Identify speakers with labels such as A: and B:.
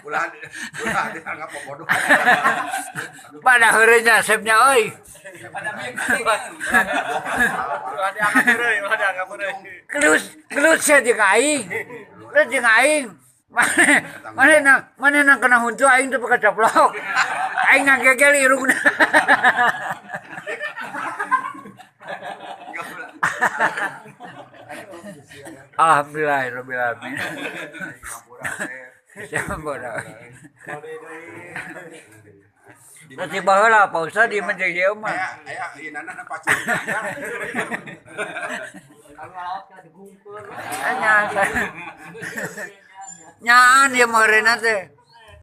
A: Ulah ulah dianggap bodoh.
B: Pada heureunya resepnya euy.
C: Ulah dianggap heureuy, ulah dianggap heureuy.
B: Geus geus sia jeung aing. Geus jeung aing. Mana nang kena huntu aing teu pake coplok. Aing ngagegel irungna. Alhamdulillahirabbil alamin. Siapa bodoh. Nanti baheula Pak Ustad di menjadi ieu mah.
A: Aya aya ieu nana pacul.
B: Nya. Nyaan ieu mah heureuy teh.